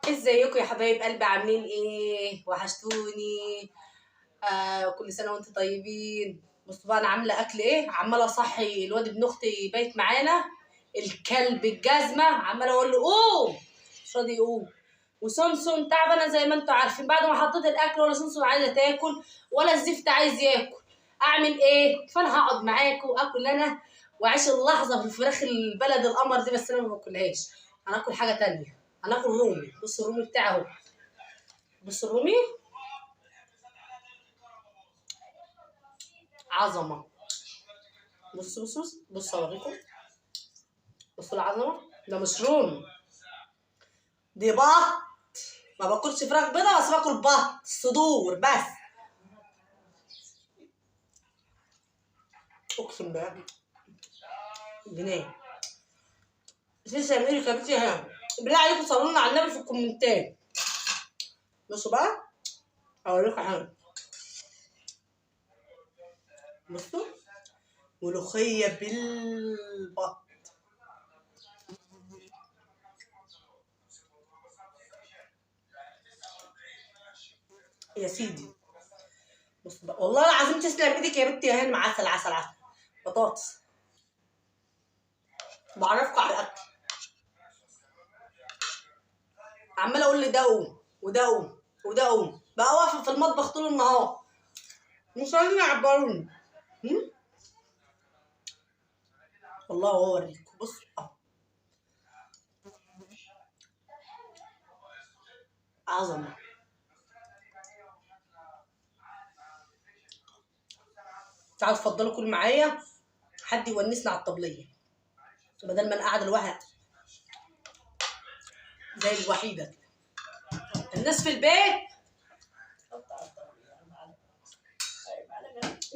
ازيكم يا حبايب قلبي؟ عاملين ايه؟ وحشتوني. كل سنة وانتم طيبين. بصوا بقى، انا عامله اكل ايه؟ عماله اصحي الواد ابن اختي بايت معانا، الكلب الجزمة، عماله اقول له قوم، مش راضي يقوم. وسمسم تعبانة زي ما انتم عارفين، بعد ما حطيت الاكل ولا سمسم عايزه تاكل ولا الزفت عايز ياكل. اعمل ايه؟ فانا هقعد معاكم واكل انا واعيش اللحظة في الفراخ البلد القمر دي، بس انا ما باكلهاش، انا اكل حاجة تانية. انا اكل رومي. بص الرومي بتاعي اهو، بص الرومي عظمه. بص بص بص بص اوريكم، بصوا العظمة. ده مش رومي، دي بط. ما باكلش فراخ بيضة، بس باكل بط صدور بس. اقسم بالله جنيه. لسه امريكا بنتي ها، بالله عليكم صلوا على النبي في الكومنتات. بصوا بقى اوريكم حاجة. بصوا ملوخية بالبط. يا سيدي بصوا بقى، والله العظيم تسلم ايدك يا بنتي يا هانم، عسل عسل عسل. بطاطس. بعرفكم على الاكل. عماله اقول لي ده قوم وده قوم وده قوم، بقى واقفة في المطبخ طول النهار مش عايزين يعبروني. والله اوريكم. بصوا اهو عظمه. تعالوا اتفضلوا كلوا معايا، حد يونسنا على الطبلية بدل ما انا قاعدة لوحدي زي الوحيدة كده. الناس في البيت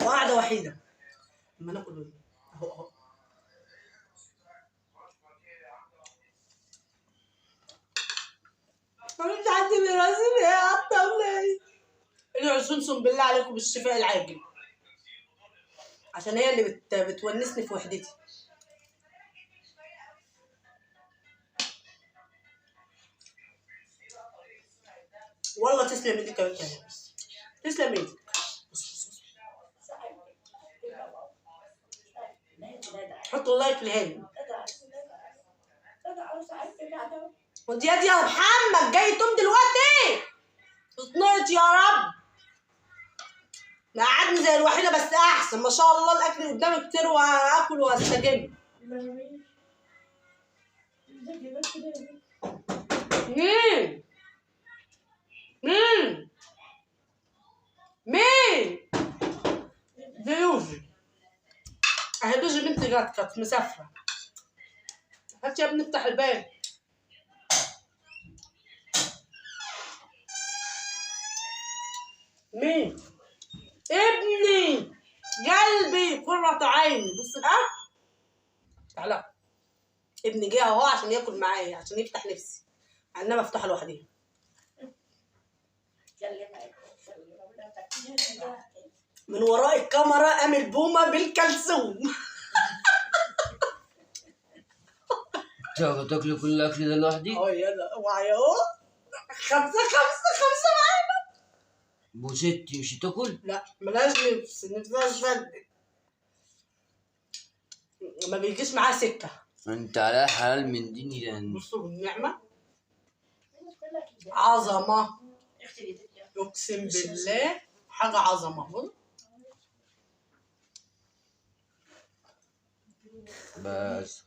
وقاعدة وحيده. اما ناكل اهو اهو. مفيش حد بيراسل ايه على الطبلية. ادعوا سمسم بالله عليكم بالشفاء العاجل، عشان هي اللي بتونسني في وحدتي. والله تسلم ايدك يا بنت، تسلم ايدك. حطوا لايك لهاني. ودي يا محمد جاي توم دلوقتي اتنقط يا رب. قعدني زي الوحيدة بس احسن ما شاء الله، الاكل قدامي كتير وهاكل وهستجم. مين مين مين؟ ضيوفي اهي، دوجي بنتي جت، كانت مسافرة. هات يا ابني افتح الباب. مين؟ ابني قلبي قرة عيني. بص الاكل، تعالى ابني جه اهو عشان ياكل معايا، عشان يفتح نفسي، مع انها مفتوحة لوحديها. من وراء الكاميرا قام البومه بالكلسون. تاكلي كل الاكل ده لوحدي؟ اه يلا اوعى اهو. خمسة خمسة خمسة معانا. وستي مش هتاكل؟ لا ملهاش نفس، نفسها شدت، ما بيجيش معاها سكة. انت على حلال من ديني لان. بصوا بالنعمة عظمه، اقسم بالله حاجة عظمه. بس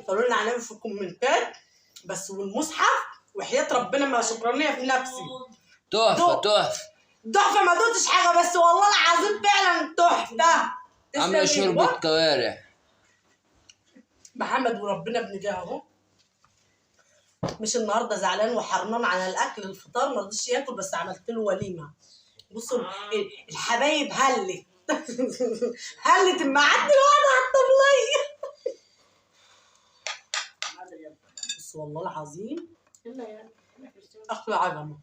قالوا لنا علامة في الكومنتات بس، والمصحف وحياه ربنا ما شكرانيه في نفسي. تحفة تحفة تحفة، ما دوتش حاجة بس والله العظيم فعلا تحفة. عامله شوربة كوارع. محمد وربنا ابن جه اهو، مش النهارده زعلان وحرمان على الاكل الفطار، ما رضيش ياكل بس عملت له وليمة. بصوا الحبايب هلت هلت اما قعدت لوحدي على الطبلية. بس والله العظيم اكل عظمه.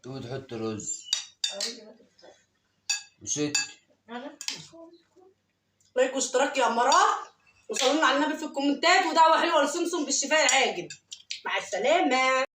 وتحط رز وست. لايك واشتراك يا امارات. وصلوا لنا على النبي في الكومنتات، ودعوة حلوة لسمسم بالشفاء العاجل. مع السلامة.